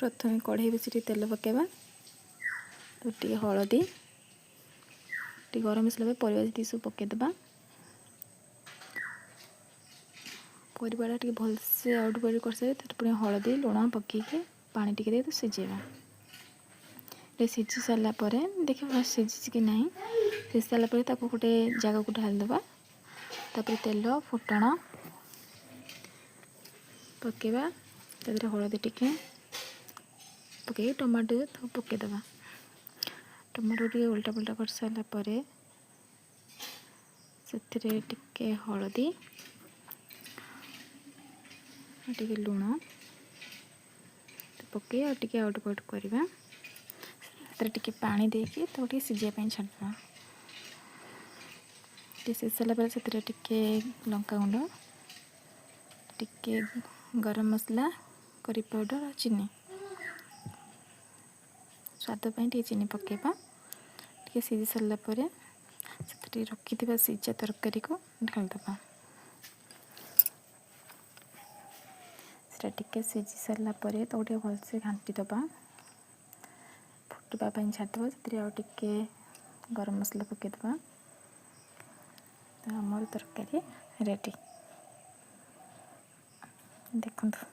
ପ୍ରଥମେ କଢ଼େଇ ବସି ଟିକେ ତେଲ ପକାଇବା, ତ ଟିକେ ହଳଦୀ, ଟିକେ ଗରମ ମସଲା ପରେ ପରିବା ଯେତିକି ସବୁ ପକାଇଦେବା। ପରିବାଟା ଟିକେ ଭଲସେ ଆଉଟ ପାଉଟ କରିସାରି ତାପରେ ପୁଣି ହଳଦୀ ଲୁଣ ପକାଇକି ପାଣି ଟିକେ ଦେଇ ସିଝେଇବା। ଟିକେ ସିଝି ସାରିଲା ପରେ ଦେଖିବା ସିଝିଛି କି ନାହିଁ। ସିଝି ସାରିଲା ପରେ ତାକୁ ଗୋଟେ ଜାଗାକୁ ଢାଳିଦେବା। ତାପରେ ତେଲ ଫୁଟଣ ପକାଇବା, ତା ଦେହରେ ହଳଦୀ ଟିକେ ପକାଇକି ଟମାଟୋ ତାକୁ ପକାଇଦେବା। ଟମାଟୋ ଟିକେ ଓଲଟା ପଲଟା କରିସାରିଲା ପରେ ସେଥିରେ ଟିକେ ହଳଦୀ, ଟିକେ ଲୁଣ ପକାଇ ଆଉ ଟିକେ ଆଉଟ ପାଉଟ କରିବା। ସେଥିରେ ଟିକେ ପାଣି ଦେଇକି ତାକୁ ଟିକେ ସିଝିବା ପାଇଁ ଛାଡ଼ିଦେବା। ଟିକେ ସିଝି ସାରିଲା ପରେ ସେଥିରେ ଟିକେ ଲଙ୍କାଗୁଣ୍ଡ, ଟିକେ ଗରମ ମସଲା, କରି ପାଉଡ଼ର ଆଉ ଚିନି, ସ୍ୱାଦ ପାଇଁ ଟିକେ ଚିନି ପକାଇବା। ଟିକେ ସିଝି ସାରିଲା ପରେ ସେଥିରେ ରଖିଥିବା ସିଝା ତରକାରୀକୁ ଢାଳିଦେବା। ସେଟା ଟିକେ ସିଝି ସାରିଲା ପରେ ତାକୁ ଟିକେ ଭଲସେ ଘାଣ୍ଟି ଦେବା, ଫୁଟିବା ପାଇଁ ଛାଡ଼ିଦେବା। ସେଥିରେ ଆଉ ଟିକେ ଗରମ ମସଲା ପକାଇଦେବା। ତ ଆମର ତରକାରୀ ରେଡ଼ି। ଦେଖନ୍ତୁ।